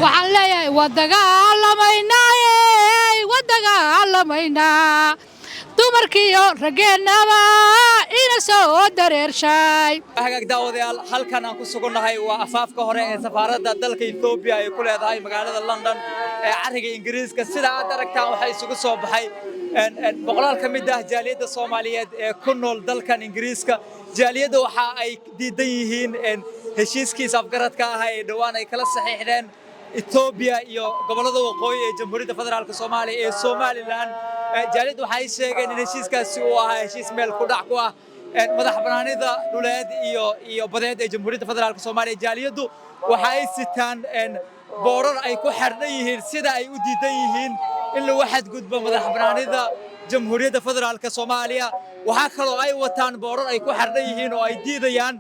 Waxaan leeyahay, waa dagaalamaynaa, waa dagaalamaynaa, dumarkiiyo raggeennaba ina soo dareershay. Hagaag daawadayaal, halkan aan ku sugannahay waa afaafka hore ee safaaradda dalka Etoobiya ay ku leedahay magaalada London ee carriga Ingiriiska. Sida aad aragtaan, waxaa isugu soo baxay boqolaal ka mid ah jaaliyadda Soomaaliyeed ee ku nool dalkan Ingiriiska. Jaaliyadda waxa ay diidan yihiin heshiiskiisa afgaradka ah ee dhowaan ay kala saxiixdeen Etoobiya iyo gobollada waqooyi ee Jamhuuriyadda Federaalka Soomaaliya ee Somaliland. Jaaliyaddu waxay sheegeen in heshiiskaasi uu ahaa heshiis meel ku dhac ku ah madax bannaanida dhuleed iyo badeed ee Jamhuuriyadda Federaalka Soomaaliya. Jaaliyaddu waxa ay sitaan boorar ay ku xardhan yihiin sida ay u diidan yihiin in lagu xadgudbo madax bannaanida Jamhuuriyadda Federaalka Soomaaliya. Waxaa kaloo ay wataan boorar ay ku xardhan yihiin oo ay diidayaan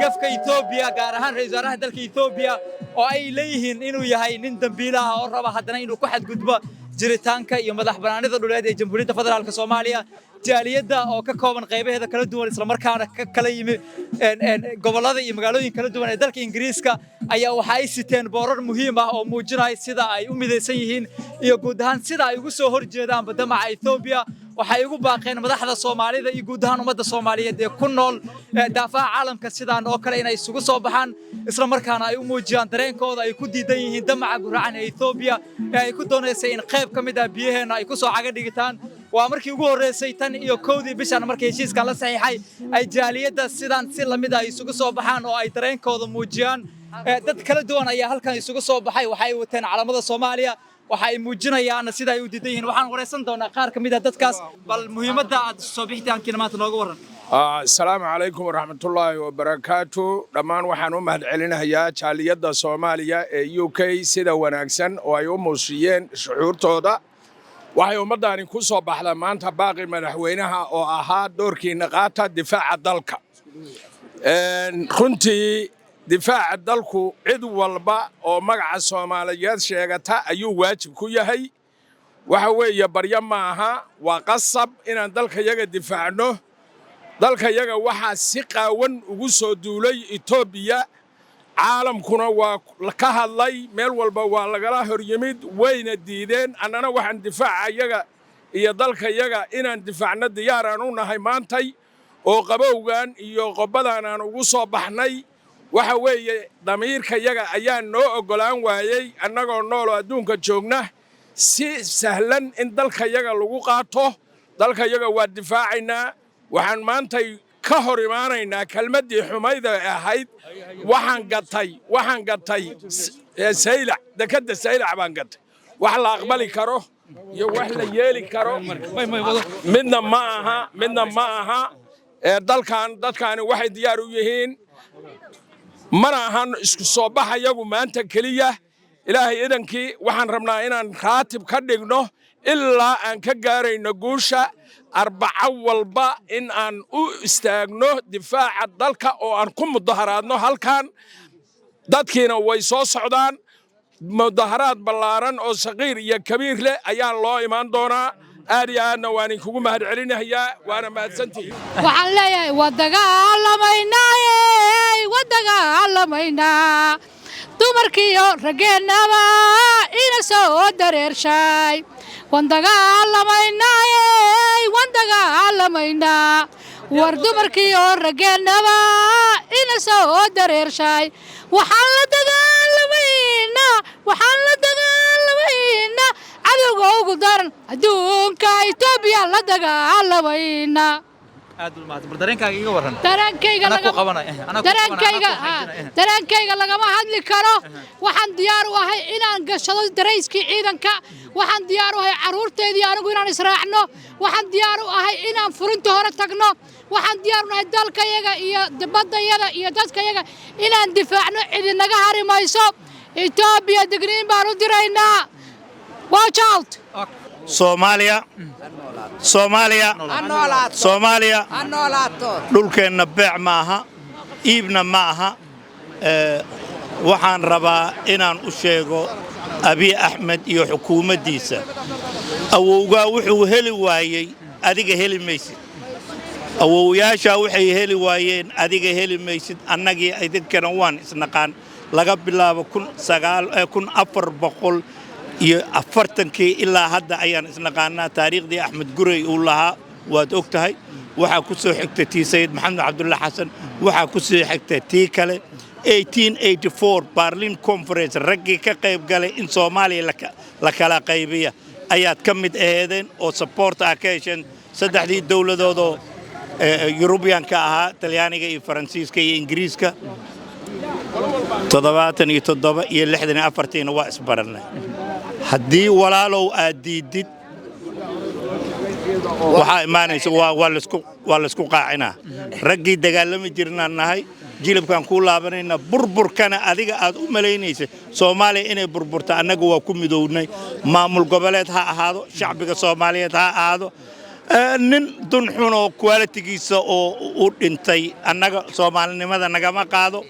gafka Etoobiya, gaar ahaan ra'iisul wasaaraha dalka Etoobiya, oo ay leeyihiin inuu yahay nin dambiile ah oo raba haddana inuu ku xadgudbo jiritaanka iyo madax bannaanida dhuleed ee Jamhuuriyadda Federaalka Soomaaliya. Jaaliyadda oo ka kooban qaybaheeda kala duwan, islamarkaana ka kala yimi gobollada iyo magaalooyin kala duwan ee dalka Ingiriiska, ayaa waxa ay siteen boorar muhiim ah oo muujinaya sida ay u midaysan yihiin iyo guud ahaan sida ay ugu soo horjeedaanba damaca Etoobiya. Waxay ugu baaqeen madaxda Soomaalida iyo guud ahaan ummadda Soomaaliyeed ee ku nool daafaha caalamka sidaan oo kale inay isugu soo baxaan, isla markaana ay u muujiyaan dareenkooda ay ku diidan yihiin damaca guracan ee Etoobiya ee ay ku doonaysay in qayb ka mid ah biyaheenna ay ku soo caga dhigitaan. Waa markii ugu horreysay tan iyo 1dii bishan, markii heshiiskan la saxiixay, ay jaaliyadda sidaan si lamid ah isugu soo baxaan oo ay dareenkooda muujiyaan. Dad kala duwan ayaa halkan isugu soo baxay. Waxa ay wateen calamada Soomaaliya, waxa ay muujinayaan sida ay u diidan yihiin. Waxaan wareysan doonaa qaar ka mid ah dadkaas. Bal muhiimadda aad soo bixitaankiina maanta nooga warran. Asalaamu calaykum waraxmatullaahi wabarakaatu. Dhammaan waxaan u mahadcelinayaa jaaliyadda Soomaaliya ee UK sida wanaagsan oo ay u muujiyeen shucuurtooda. Waxay ummaddaani ku soo baxda maanta baaqi madaxweynaha oo ahaa doorkiina qaata difaaca dalka. Runtii difaaca dalku cid walba oo magaca Soomaaliyeed sheegata ayuu waajib ku yahay. Waxa weeye, baryo ma aha, waa qasab inaan dalkayaga difaacno. Dalkayaga waxaa si qaawan ugu soo duulay Etoobiya. Caalamkuna waa ka hadlay, meel walba waa lagala hor yimid, wayna diideen. Annana waxaan difaaca yaga iyo dalkayaga inaan difaacno diyaaraan u nahay maantay oo qabowgan iyo qobbadan aan ugu soo baxnay. Waxa weeye, damiirkayaga ayaa noo oggolaan waayey, annagoo nooloo adduunka joogna, si sahlan in dalkayaga lagu qaato. Dalkayaga waa difaacaynaa. Waxaan maantay ka hor imaanaynaa kelmaddii xumayda ahayd, "Waxaan gatay Saylac, dekedda Saylac baan gatay." Wax la aqbali karo iyo wax la yeeli karo midna ma aha, midna ma aha. Dalkan dadkaani waxay diyaar u yihiin, mana ahan isku soo baxayagu maanta keliya. Ilaahay idankii, waxaan rabnaa inaan raatib ka dhigno ilaa aan ka gaarayno guusha, Arbaco walba in aan u istaagno difaaca dalka oo aan ku mudaharaadno halkan. Dadkiina way soo socdaan. Mudaharaad ballaaran oo saqiir iyo kabiir leh ayaa loo imaan doonaa. Aad iyo aadna waan idinkugu mahad celinayaa, waana mahadsantihiin. Waxaan leeyahay, waa dagaalamaynaa, waa dagaalamaynaa, dumarkiiyo raggeennaba ina soo dareershay. Waan dagaalamaynaa, waan dagaalamaynaa, war dumarkiiyo raggeennaba ina soo dareershay. Waxaan la dagaalamaynaa, waxaan la dagaalamaynaa cadowga ugu daran adduunka, Etoobiya la dagaalamaynaa. Aad u mahadsan. Bal dareenkaaga iga warran. Dareenkayga Anaa ku qabanay, anaa ku qabanay, dareenkayga anaa ku xaqiijinay. Dareenkayga lagama hadli karo. Waxaan diyaar u ahay inaan gashado darayskii ciidanka. Waxaan diyaar u ahay carruurteedii anigu inaan israacno. Waxaan diyaar u ahay inaan furinta hore tagno. Waxaan diyaar u nahay dalkayaga iyo baddayada iyo dadkayaga inaan difaacno. Cidinaga hari mayso. Etoobiya digniin baan u diraynaa. Watch out! Soomaaliya, Soomaaliya, Soomaaliya! Dhulkeenna beec ma aha, iibna ma aha. Waxaan rabaa inaan u sheego Abiy Axmed iyo xukuumaddiisa: awowgaa wuxuu heli waayey adiga heli maysid, awowyaashaa waxay heli waayeen adiga heli maysid. Annagii idinkana waan isnaqaan. Laga bilaabo 1440-kii ilaa hadda ayaan isnaqaanaa. Taariikhdii Axmed Gurey uu lahaa waad og tahay. Waxaa ku soo xigtay tii Sayid Maxamed Cabdulla Xasan, waxaa ku soo xigtay tii kale. 1884 Berlin Conference raggii ka qayb galay in Soomaaliya la kala qaybiya ayaad ka mid aheedeen oo support ah ka hesheen saddexdii dowladoodoo Yurubiyanka ahaa, Talyaaniga iyo Faransiiska iyo Ingiriiska. 77 iyo 64-tiina waa isbarannay. Haddii, walaalow, aad diidid, waxaa imaanaysa waa laysku qaacinaa. Raggii dagaalami jirnaan nahay, jilibkaan kuu laabanaynaa. Burburkana adiga aad u malaynaysa Soomaaliya inay burburta, annaga waa ku midownay. Maamul goboleed ha ahaado, shacbiga Soomaaliyeed ha ahaado, nin dunxun oo quality-giisa oo u dhintay, annaga soomaalinimada nagama qaado.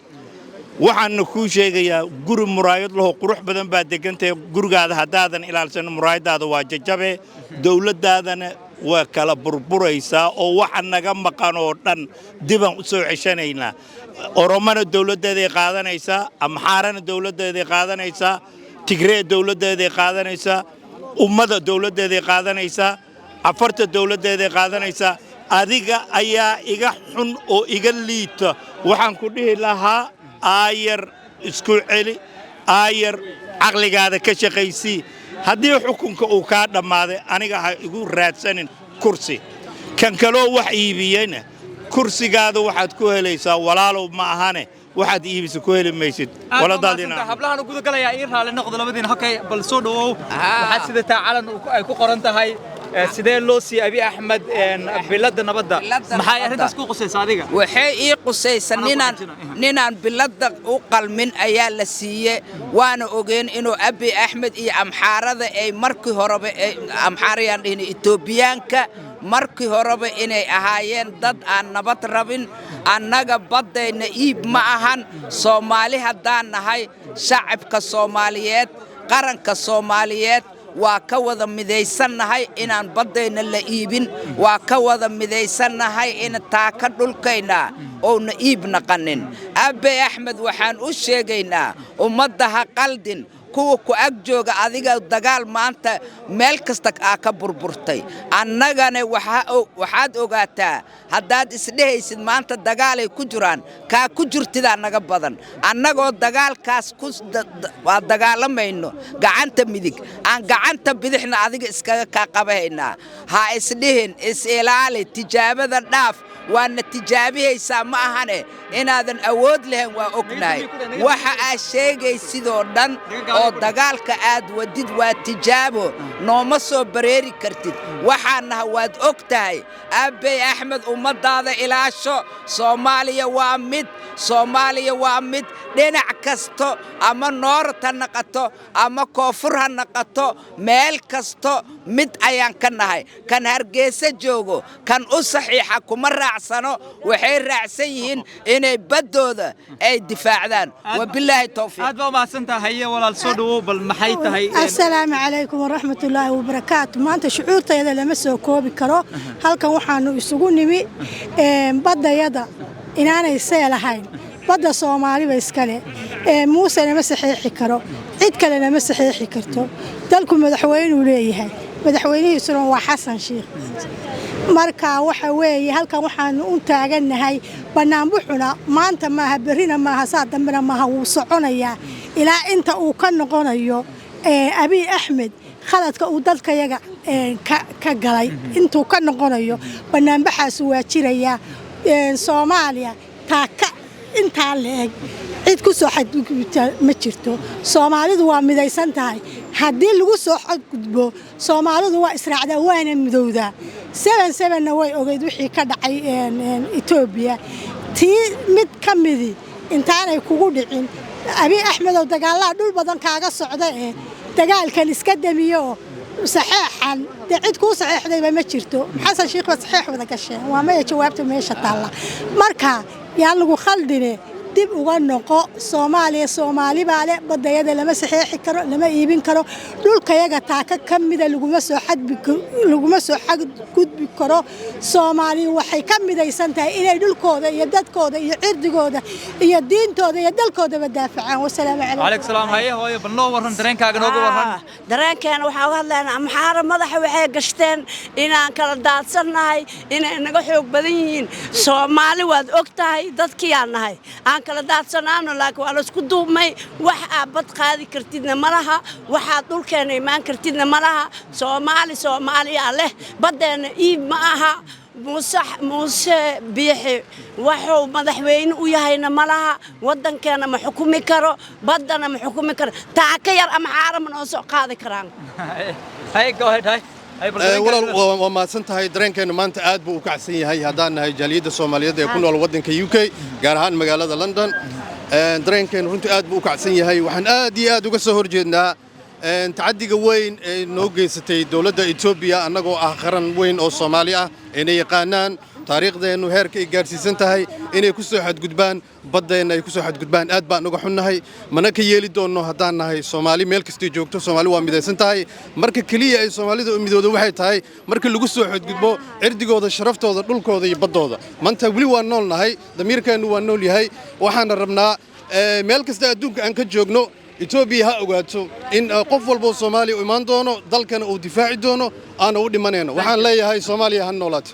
Waxaana kuu sheegayaa, guri muraayad lahoo qurux badan baad degantahay. Gurigaada haddaadan ilaalsan, muraayadaada waa jajabee, dowladdaadana waa kala burburaysaa oo waxa naga maqan oo dhan dibaan u soo ceshanaynaa. Oromana dowladdeeday qaadanaysaa, Amxaarana dowladdeeday qaadanaysaa, Tigree dowladdeeday qaadanaysaa, ummadda dowladdeeday qaadanaysaa, Cafarta dowladdeeday qaadanaysaa. Adiga ayaa iga xun oo iga liita. Waxaan ku dhihi lahaa, aayar isku celi, aayar caqligaada ka shaqaysii. Haddii xukunka uu kaa dhammaaday, aniga ha igu raadsanin kursi. Kan kaloo wax iibiyeyna, kursigaada waxaad ku helaysaa, walaalow, ma ahane waxaad iibisa ku heli maysid. Hablahan u gudagalayaa, ii raali noqdo labadiina. Hokay, bal soo dhawow. Waxaad sidataa calan ay ku qoran tahay "Sidee loo siiyey Abi Axmed biladda nabadda?" Maxay arrintaas ku qusaysaa adiga? Waxay ii qusaysa ninaan biladda u qalmin ayaa la siiye. Waana ogeen inuu Abi Axmed iyo Amxaarada ay markii horeba, Amxaarayaan dhihin, Etoobiyaanka markii horeba inay ahaayeen dad aan nabad rabin. Annaga baddayna iib ma ahan. Soomaali haddaan nahay, shacabka Soomaaliyeed, qaranka Soomaaliyeed, waa ka wada midaysannahay inaan baddayna la iibin. Waa ka wada midaysannahay in taaka dhulkayna ouna iib naqanin. Abe Axmed waxaan u sheegaynaa, ummadda ha qaldin. Kuwa ku ag jooga adiga dagaal maanta meel kasta aa ka burburtay. Annagana waxaad ogaataa, haddaad isdhehaysid maanta dagaalay ku jiraan, kaa ku jirtidaa naga badan. Annagoo dagaalkaas waa dagaalamayno gacanta midig aan gacanta bidixna adiga iskaga kaa qabahaynaa. Ha isdhihin, is-ilaali, tijaabada dhaaf. Waana tijaabihaysaa, ma ahane inaadan awood lahayn waa ognahay. Waxa aad sheegaysidoo dhan oo dagaalka aad wadid waa tijaabo, nooma soo bareeri kartid. Waxaannaha waad og tahay. Abbey Axmed, ummaddaada ilaasho. Soomaaliya waa mid, Soomaaliya waa mid. Dhinac kasto, ama north ha naqato ama koonfur ha naqato, meel kasto mid ayaan ka nahay. Kan Hargeysa joogo, kan u saxiixa kuma raacsano. Waxay raacsan yihiin inay baddooda ay difaacdaan. Wabilaahi towfiiq. Aad baa umahadsantahay. Haye walaal, soo dhawow. Bal maxay tahay? Assalaamu calaykum waraxmatullaahi wabarakaatu. Maanta shucuurtayda lama soo koobi karo. Halkan waxaanu isugu nimi baddayada inaanay see lahayn. Badda Soomaaliba iskale, Muusena ma saxiixi karo, cid kalena ma saxiixi karto. Dalku madaxweynuu leeyahay, madaxweynihiisuna waa Xasan Shiikh. Marka waxa weeye, halkan waxaanu u taagannahay bannaanbuxuna maanta maaha, berrina maaha, saa dambena maaha. Wuu soconayaa ilaa inta uu ka noqonayo Abiy Axmed khaladka uu dalkayaga ka galay. Intuu ka noqonayo bannaanbaxaasu waa jirayaa. Soomaaliya taaka intaa la-eg cid ku soo xadgudubta ma jirto. Soomaalidu waa midaysan tahay. Haddii lagu soo xadgudbo, Soomaalidu waa israacdaa waana midowdaa. 7-7-na way ogeyd wixii ka dhacay Etoobiya. Tii mid ka midi intaanay kugu dhicin, Abiy Axmedow, dagaallada dhul badan kaaga socda ee dagaalkan iska damiyo. Saxeexan dee cid kuu saxeexdayba ma jirto. Xasan Shiikh ba saxeex wada gasheen? Waa maya jawaabta meesha taalla. Marka yaan lagu khaldine. Dib uga noqo Soomaaliya. Soomaali baa leh baddayada, lama saxeexi karo, lama iibin karo. Dhulkayaga taaka ka mida laguma soo xadgudbi karo. Soomaaliya waxay ka midaysan tahay inay dhulkooda iyo dadkooda iyo cirdigooda iyo diintooda iyo dalkoodaba daafacaan. Wasalaamu calaykum. Calaykum salaam. Haye hooyo, bal noo warran, dareenkaaga nooga warran. Dareenkeena waxaa uga hadlaynaa, Amxaara madaxa waxay gashteen inaan kala daadsannahay, inay naga xoog badan yihiin. Soomaali waad og tahay, dadkiyaan nahay, aan kala daadsanaano, laakiin waa laysku duubmay. Wax aad bad qaadi kartidna ma laha, waxaad dhulkeena imaan kartidna ma laha. Soomaali Soomaaliyaa leh, baddeenna iib ma aha. Muuse, Muuse Biixi wuxuu madaxweyne u yahayna ma laha. Waddankeena ma xukumi karo, baddana ma xukumi karo. Taaka yar Amxaara ma noo soo qaadi karaan. Haye, go ahead. Haye, bal Walaal, dareenkaaga. Waa mahadsan tahay. Dareenkeennu maanta aad buu u kacsan yahay haddaan nahay jaaliyadda Soomaaliyeed ee ku nool waddanka UK, gaar ahaan magaalada London. Dareenkeennu runtii aad buu u kacsan yahay. Waxaan aad iyo aad uga soo horjeednaa tacaddiga weyn ee noo geysatay dowladda Etoobiya, annagoo ah qaran weyn oo Soomaali ah, ayna yaqaanaan taariikhdeennu heerka ay gaarsiisan tahay. Inay ku soo xadgudbaan baddeenna, ay ku soo xadgudbaan, aad baan uga xunnahay, mana ka yeeli doonno haddaan nahay Soomaali meel kastay joogto. Soomaali waa midaysan tahay. Marka keliya ay Soomaalida u midoodo waxay tahay marka lagu soo xadgudbo cirdigooda, sharaftooda, dhulkooda iyo baddooda. Maanta weli waa nool nahay, damiirkeennu waa nool yahay. Waxaana rabnaa meel kasta adduunka aan ka joogno, Etoobiya ha ogaato in qof walba oo Soomaaliya u imaan doono, dalkana uu difaaci doono, aana u dhimanayno. Waxaan leeyahay, Soomaaliya ha noolaato.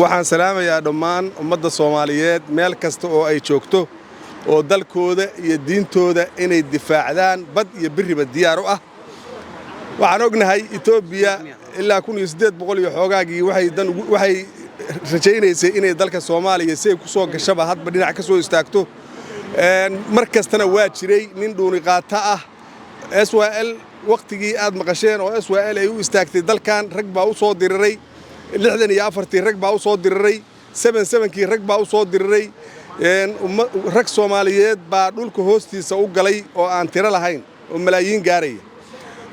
Waxaan salaamayaa dhammaan ummadda Soomaaliyeed meel kasta oo ay joogto, oo dalkooda iyo diintooda inay difaacdaan bad iyo biriba diyaar u ah. Waxaan ognahay Etoobiya ilaa 1800 iyo xoogaagii waxay rajaynaysay inay dalka Soomaaliya si ay ku soo gashaba hadba dhinac ka soo istaagto. Mar kastana waa jiray nin dhuuni qaata ah. SYL wakhtigii aad maqasheen oo SYL ay u istaagtay dalkan, rag baa u soo diriray. 64-tii rag baa u soo diriray, 77-kii rag baa u soo diriray. Rag Soomaaliyeed baa dhulka hoostiisa u galay oo aan tiro lahayn oo malaayiin gaaraya.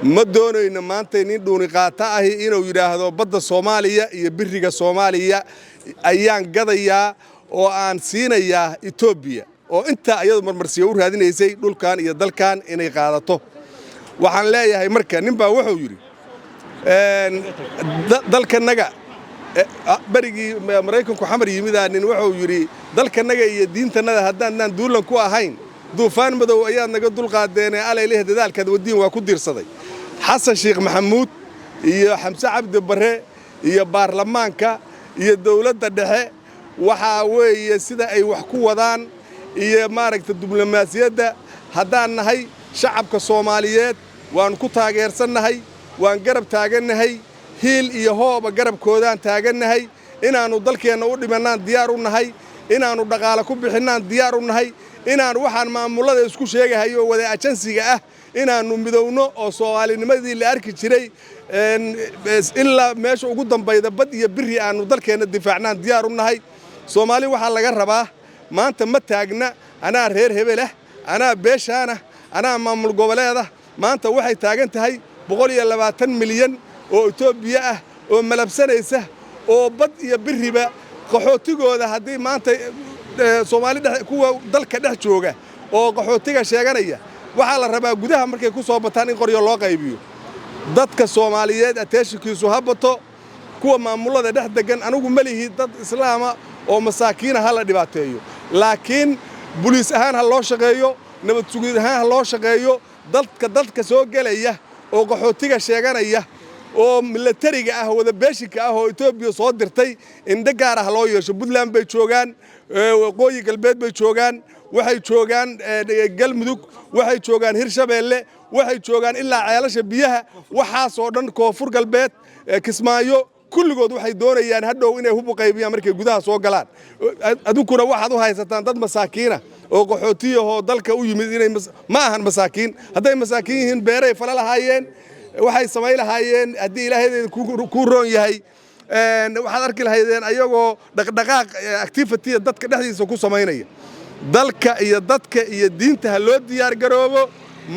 Ma doonayno maanta nin dhuuni qaata ahi inuu yidhaahdo badda Soomaaliya iyo biriga Soomaaliya ayaan gadayaa oo aan siinayaa Etoobiya, oo intaa iyadu marmarsiyo u raadinaysay dhulkan iyo dalkan inay qaadato. Waxaan leeyahay marka, nin baa wuxuu yidhi dalkanaga berigii Maraykanku Xamar yimidaa, nin wuxuu yidhi: "Dalkanaga iyo diintannada haddaannaan duulan ku ahayn, duufaan madow ayaad naga dulqaadeenee alayleh dadaalkaad wadiin waa ku diirsaday." Xasan Sheekh Maxamuud iyo Xamse Cabdi Barre iyo baarlamaanka iyo dowladda dhexe, waxaa weeye sida ay wax ku wadaan iyo maaragta diblomaasiyadda, haddaan nahay shacabka Soomaaliyeed waannu ku taageersannahay, waan garab taagannahay, hiil iyo hooba garabkoodaan taagannahay. Inaannu dalkeenna u dhimannaan diyaar u nahay, inaannu dhaqaale ku bixinnaan diyaar u nahay, inaannu waxaan maamullada isku sheegahayo wada ajansiga ah inaannu midowno oo soomaalinimadii la arki jiray ilaa meesha ugu dambayda bad iyo biri aannu dalkeenna difaacnaan diyaar u nahay. Soomaali waxaa laga rabaa maanta ma taagna anaa reer hebelah, anaa beeshaanah, anaa maamul goboleedah. Maanta waxay taagan tahay 120 milyan oo Etoobiya ah oo malabsanaysa oo bad iyo biriba qaxootigooda. Haddii maanta Soomaali kuwa dalka dhex jooga oo qaxootiga sheeganaya, waxaa la rabaa gudaha markay ku soo bataan in qoryo loo qaybiyo. Dadka Soomaaliyeed attention-kiisu ha bato. Kuwa maamullada dhex deggan, anigu ma lihi dad islaama oo masaakiina ha la dhibaateeyo, laakiin buliis ahaan ha loo shaqeeyo, nabad sugid ahaan ha loo shaqeeyo. Dadka soo gelaya oo qaxootiga sheeganaya oo milatariga ah, wada beeshinka ah oo Etoobiya soo dirtay, indho gaar ah loo yeesho. Puntland bay joogaan, Waqooyi Galbeed bay joogaan, waxay joogaan Galmudug, waxay joogaan Hirshabeelle, waxay joogaan ilaa Ceelasha Biyaha, waxaasoo dhan, Koonfur Galbeed, Kismaayo, kulligood waxay doonayaan hadhow inay hub u qaybiyaan markay gudaha soo galaan. Adinkuna waxaad u haysataan dad masaakiina oo qaxootiyahoo dalka u yimid inay ma ahan masaakiin. Hadday masaakiin yihiin, beeray fala lahaayeen, waxay samayn lahaayeen. Haddii Ilaahay kuu roon yahay, waxaad arki lahaydeen ayagoo dhaqdhaqaaq activity dadka dhexdiisa ku samaynaya. Dalka iyo dadka iyo diinta ha loo diyaar garoobo.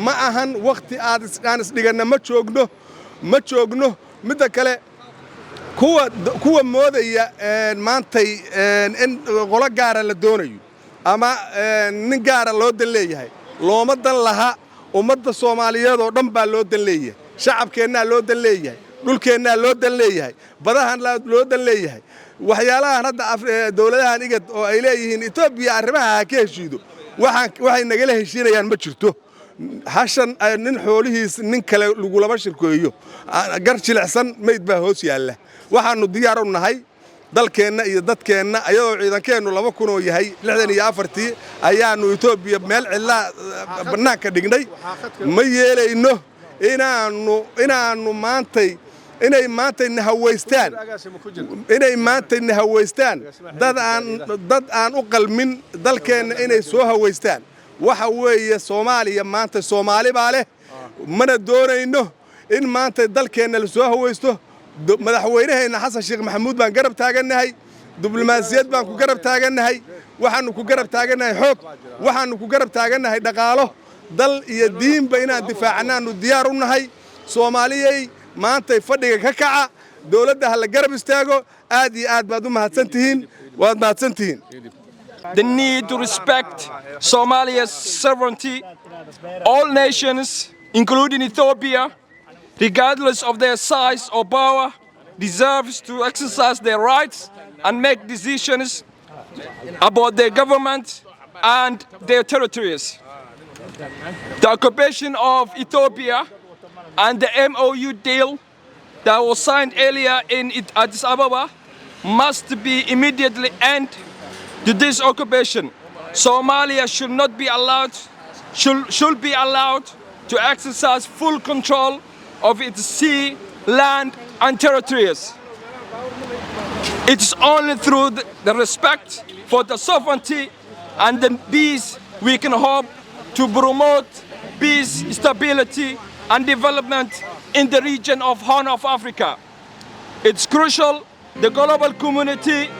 Ma ahan wakhti aad aan isdhiganna, ma joogno, ma joogno. Midda kale, kuwa moodaya maantay in qolo gaara la doonayo Ama nin gaara loo dan leeyahay looma dan laha. Ummadda Soomaaliyeed oo dhan baa loo dan leeyahay. Shacabkeennaa loo dan leeyahay, dhulkeennaa loo dan leeyahay, badahan loo dan leeyahay. Waxyaalahan hadda dowladahan IGAD oo ay leeyihiin Etoobiya arrimaha ha ka heshiido, waxay nagala heshiinayaan ma jirto. Hashan nin xoolihiis nin kale lagulama shirkeeyo. Gar jilicsan mayd baa hoos yaalla. Waxaannu diyaar u nahay dalkeenna iyo dadkeenna, ayadoo ciidankeennu 2000 oo yahay. 64-tii ayaannu Etoobiya meel cidlaa bannaanka dhignay. Ma yeelayno inaannu maantay inay maantay nahawaystaan, inay maantay nahawaystaan dad aan u qalmin dalkeenna inay soo hawaystaan. Waxa weeye, Soomaaliya maanta Soomaali baa leh. Mana doonayno in maanta dalkeenna la soo hawaysto. Madaxweynaheenna Xasan Sheekh Maxamuud baan garab taagannahay. Diblomaasiyad baan ku garab taagannahay, waxaannu ku garab taagannahay xoog, waxaannu ku garab taagannahay dhaqaalo. Dal iyo diinba inaan difaacanaannu diyaar u nahay. Soomaaliyey, maantay fadhiga ka kaca, dowladda ha la garab istaago. Aad iyo aad baad u mahadsantihiin, waad mahadsantihiin. The need to respect Somalia's sovereignty. All nations, including Ethiopia, regardless of their size or power, deserves to exercise their rights and make decisions about their government and their territories. The occupation of Ethiopia and the MOU deal that was signed earlier in Addis Ababa must be immediately end to this occupation. Somalia should not be allowed, should be allowed to exercise full control of its sea, land, and territories. It's only through the respect for the sovereignty and the peace we can hope to promote peace, stability, and development in the region of Horn of Africa. It's crucial the global community.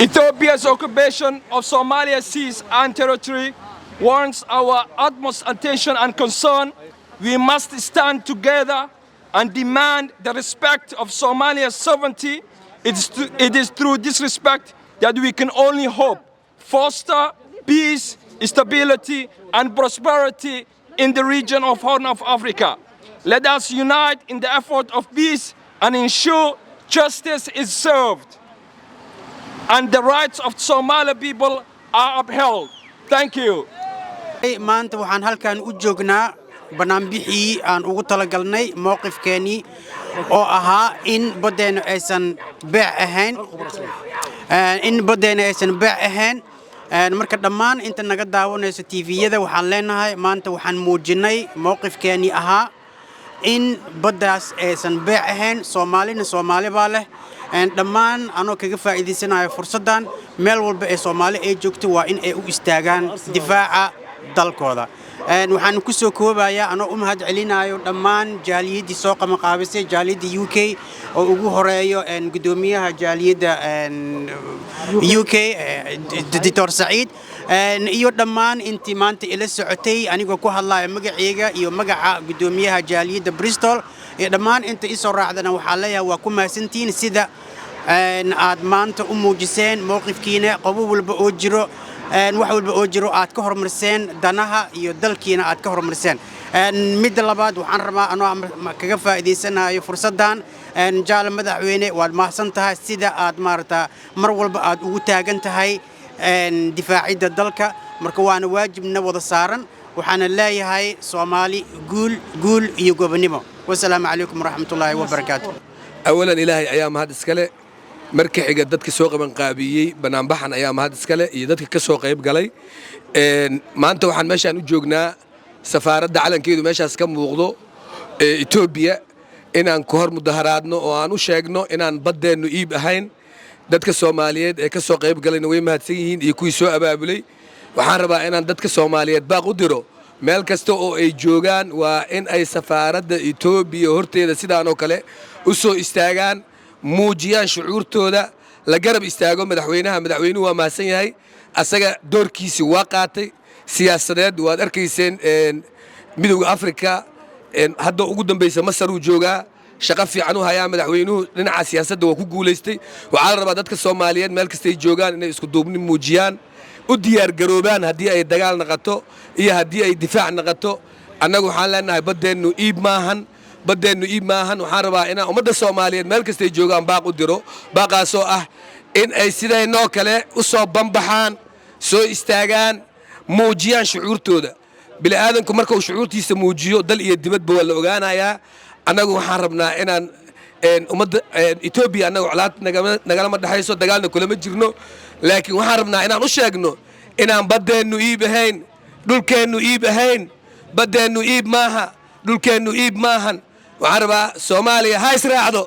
Ethiopia's occupation of Somalia seas and territory warrants our utmost attention and concern. We must stand together and demand the respect of Somalia's sovereignty. It is through this respect that we can only hope foster peace, stability, and prosperity in the region of Horn of Africa. Let us unite in the effort of peace and ensure justice is served and the rights of Somali people are upheld. Thank you. Maanta waxaan halkan u joognaa banaanbixii aan ugu talagalnay mowqifkeennii oo ahaa in baddeennu aysan beec ahayn, in baddeennu aysan beec ahayn. Marka dhammaan inta naga daawanayso TV-yada, waxaan leenahay maanta waxaan muujinnay mowqifkeennii ahaa in baddaas aysan beec ahayn, Soomaalina Soomaali baa leh. Dhammaan anoo kaga faa'iidaysanayo fursaddan, meel walba ee Soomaali ay joogto waa in ay u istaagaan difaaca dalkooda. Waxaan ku soo koobayaa, anoo u mahad celinayo dhammaan jaaliyaddii soo qabanqaabisay, jaaliyadda UK oo ugu horeeyo gudoomiyaha jaaliyadda UK, Doctor Saciid, iyo dhammaan intii maanta ila socotay, anigoo ku hadlaya magacayga iyo magaca gudoomiyaha jaaliyadda Bristol iyo dhammaan inta isoo raacdana, waxaa leeyahay waa ku mahadsantihiin sida aad maanta u muujiseen mowqifkiina. Qobo walba oo jiro, wax walba oo jiro, aad ka horumariseen danaha iyo dalkiina aad ka horumariseen. Midda labaad, waxaan rabaa anoo kaga faa'iidaysanayo fursaddan, jaale madaxweyne, waad mahadsan tahay sida aad maarata mar walba aad ugu taagan tahay difaacidda dalka. Marka waana waajibna wada saaran. Waxaana leeyahay Soomaali guul, guul iyo gobonimo. Wasalaamu calaykum waraxmatullaahi wabarakaatu. Awalan, Ilaahay ayaa mahad iskale. Marka xiga, dadka soo qabanqaabiyey banaanbaxan ayaa mahad iskale iyo dadka ka soo qayb galay. Maanta waxaan meeshaan u joognaa safaaradda calankeedu meeshaas ka muuqdo ee Etoobiya inaan ku hor mudaharaadno oo aan u sheegno inaan baddeennu iib ahayn. Dadka Soomaaliyeed ee ka soo qayb galayna way mahadsan yihiin iyo kuwii soo abaabulay. Waxaan rabaa inaan dadka Soomaaliyeed baaq u diro meel kasta oo ay joogaan: waa in ay safaaradda Etoobiya horteeda sidaanoo kale u soo istaagaan, muujiyaan shucuurtooda, la garab istaago madaxweynaha. Madaxweynuhu waa mahadsan yahay, asaga doorkiisii waa qaatay siyaasadeed. Waad arkayseen Midowda Afrika. Hadda ugu dambaysa Masar uu joogaa, shaqo fiican u hayaa madaxweynuhu. Dhinaca siyaasadda waa ku guulaystay. Waxaa la rabaa dadka Soomaaliyeed meel kastay joogaan inay isku duubni muujiyaan, u diyaargaroobaan haddii ay dagaal naqato iyo haddii ay difaac naqato. Annagu waxaan leenahay, baddeennu iib maahan, baddeennu iib maahan. Waxaan rabaa inaan ummadda Soomaaliyeed meel kastay joogaan baaq u diro, baaqaasoo ah in ay sidaynoo kale u soo banbaxaan, soo istaagaan, muujiyaan shucuurtooda. Bini'aadanku marka uu shucuurtiisa muujiyo, dal iyo dibadba waa la ogaanayaa. Annagu waxaan rabnaa inaan ummadda Etoobiya, annagu colaad nagalama dhexayso, dagaalna kulama jirno, laakiin waxaan rabnaa inaan u sheegno inaan baddeennu iib ahayn, dhulkeennu iib ahayn. Baddeennu iib maaha, dhulkeennu iib maahan. Waxaan rabaa Soomaaliya ha israacdo,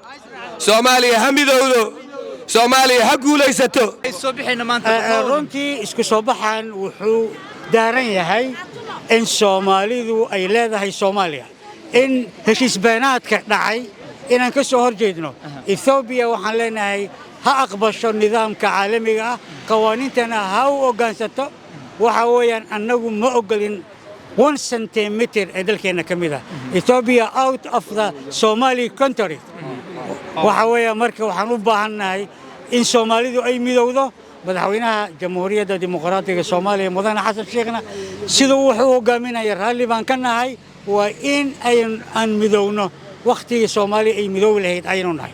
Soomaaliya ha midowdo, Soomaaliya ha guulaysato. Runtii isku soo baxan wuxuu daaran yahay in Soomaalidu ay leedahay Soomaaliya, in heshiis beenaadka dhacay inaan ka soo hor jeedno. Etoobiya waxaan leenahay ha aqbasho nidaamka caalamiga ah, qawaaniintana ha u hoggaansato. Waxa weeyaan, annagu ma ogolin 1 centimeter ee dalkeenna ka mid ah. Ethiopia out of the Somali country. Waxa weeya, marka waxaan u baahannahay in Soomaalidu ay midowdo. Madaxweynaha Jamhuuriyadda Dimuqraadiga Soomaaliya, Mudane Xasan Sheekhna, siduu wuxuu u hogaaminaya raalli baan ka nahay. Waa in aan midowno. Wakhtigii Soomaaliya ay midoobi lahayd ayaynu nahay.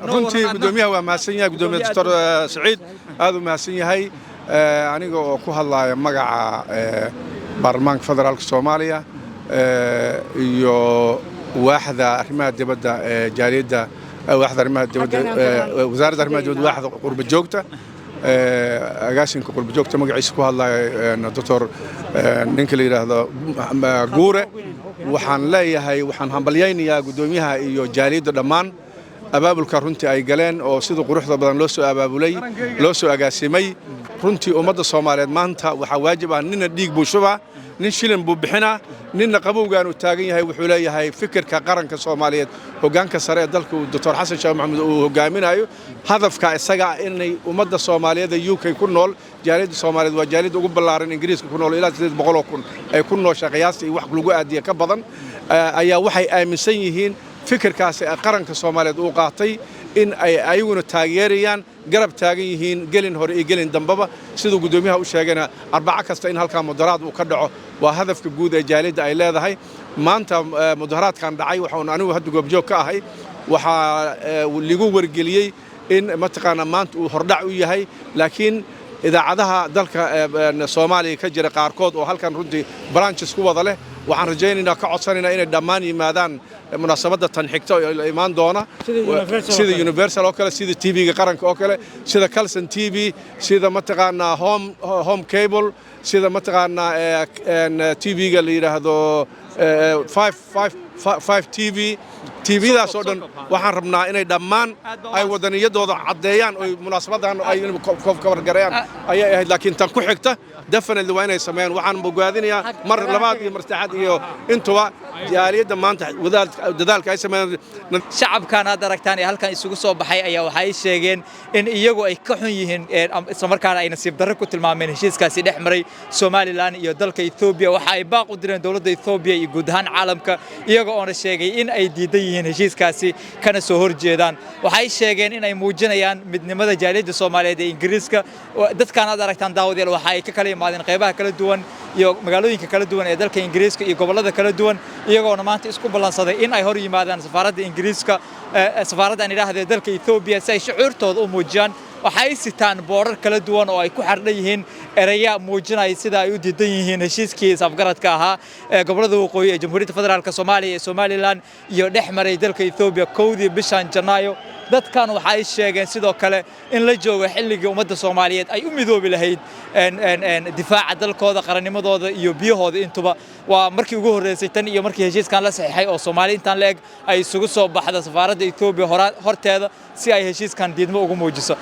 Runtii gudoomiyaha waa mahadsan yahay, gudoomiye Doctor Saciid aad u mahadsan yahay. Aniga oo ku hadlaaya magaca Baarlamaanka Federaalka Soomaaliya iyo waaxda arrimaha dibadda ee jaaliyadda, waaxda arrimaha dibadda, wasaaradda arrimaha dibadda, waaxda qurba joogta, agaasinka qurba joogta magaciisa ku hadlaya, Doctor ninka la yidhaahdo Guure, waxaan leeyahay waxaan hambalyaynayaa guddoomiyaha iyo jaaliyadda dhammaan abaabulka runtii ay galeen oo sida quruxda badan loo soo abaabulay, loo soo agaasimay. Runtii ummadda Soomaaliyeed maanta waxaa waajib ah, nina dhiig buu shubaa, nin shilin buu bixinaa, ninna qabowgaanu taagan yahay. Wuxuu leeyahay fikirka qaranka Soomaaliyeed, hoggaanka sare ee dalka uu Doctor Xasan Sheekh Maxamuud uu hogaaminayo, hadafka isaga inay ummadda Soomaaliyeed ee UK ku nool, jaaliyadda Soomaaliyeed waa jaaliyadda ugu ballaaran Ingiriiska ku nool, ilaa 800,000 ay ku nooshaa qiyaasta iyo wax lagu aadiya ka badan, ayaa waxay aaminsan yihiin fikirkaasi qaranka Soomaaliyeed uu qaatay in ay ayaguna taageerayaan, garab taagan yihiin gelin hore iyo gelin dambaba. Siduu guddoomiyaha u sheegayna, Arbaco kasta in halkaa mudaharaad uu ka dhaco waa hadafka guud ee jaaliyadda ay leedahay. Maanta mudaharaadkan dhacay waxaan anigu hadda goobjoog ka ahay. Waxaa ligu wargeliyey in mataqaanaa maanta uu hordhac u yahay, laakiin idaacadaha dalka Soomaaliya ka jira qaarkood oo halkan runtii branches ku wada leh, waxaan rajaynaynaa, ka codsanaynaa inay dhammaan yimaadaan munaasabadda tan xigta oo imaan doona, sida Universal oo kale, sida TV-ga qaranka oo kale, sida Kalsan TV, sida mataqaanaa Home Cable, sida mataqaanaa TV-ga la yidhaahdo 5 TV. TV-daas oo dhan waxaan rabnaa inay dhammaan ay wadaniyadooda caddeeyaan oy munaasabadan ay kabargareeyaan ayay ahayd, laakiin tan ku xigta definitely waa inay sameeyaan. Waxaan bogaadinayaa mar labaad iyo mar saddexaad iyo intuba jaaliyadda maanta dadaalka ay sameeyaan. Shacabkan aad aragtaan ee halkan isugu soo baxay ayaa waxay sheegeen in iyagu ay ka xun yihiin, islamarkaana ay nasiib darro ku tilmaameen heshiiskaasi dhex maray Somaliland iyo dalka Ethiopia. Waxa ay baaq u direen dowladda Ethiopia iyo guud ahaan caalamka, iyaga oona sheegay in ay diidan yihiin heshiiskaasi kana soo horjeedaan. Waxay sheegeen in ay muujinayaan midnimada jaaliyadda Soomaaliyeed ee Ingiriiska. Dadkan aad aragtaan, daawadayaal, waxa ay ka kala yimaadeen qeybaha kala duwan iyo magaalooyinka kala duwan ee dalka Ingiriiska iyo gobollada kala duwan, iyagoona maanta isku ballansaday in ay hor yimaadaan safaaradda Ingiriiska, safaaradda aan idhaahdee dalka Ethiopia, si ay shucuurtooda u muujiyaan. Waxay sitaan boorar kala duwan oo ay ku xardhan yihiin ereya muujinaya sida ay u diidan yihiin heshiiskii is-afgaradka ahaa ee gobollada waqooyi ee Jamhuuriyadda Federaalka Soomaaliya ee Somaliland iyo dhex maray dalka Ethiopia 1-dii bishan Janaayo. Dadkan waxa ay sheegeen sidoo kale in la joogo xilligii ummadda Soomaaliyeed ay u midoobi lahayd difaaca dalkooda, qarannimadooda iyo biyahooda intuba. Waa markii ugu horreysay tan iyo markii heshiiskan la saxiixay oo Soomaali intaan la eg ay isugu soo baxda safaaradda Ethiopia horteeda si ay heshiiskan diidmo ugu muujiso.